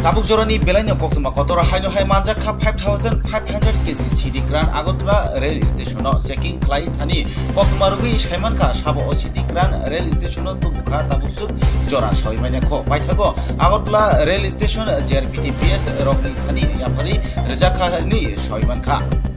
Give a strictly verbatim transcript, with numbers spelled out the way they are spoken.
Tabuk jorani belaino koktwma kotor haino hai manjak kha five thousand five hundred kg sidi kran Agartala rail station o checking khlai thani koktwma rwgwi saimankha sabo o sidi kran rail station o tubukha tabuk suk jora sawi manya kho paithago Agartala rail station G R P T P S rokni thani yaphari rwjakha hinwi sawi mankha.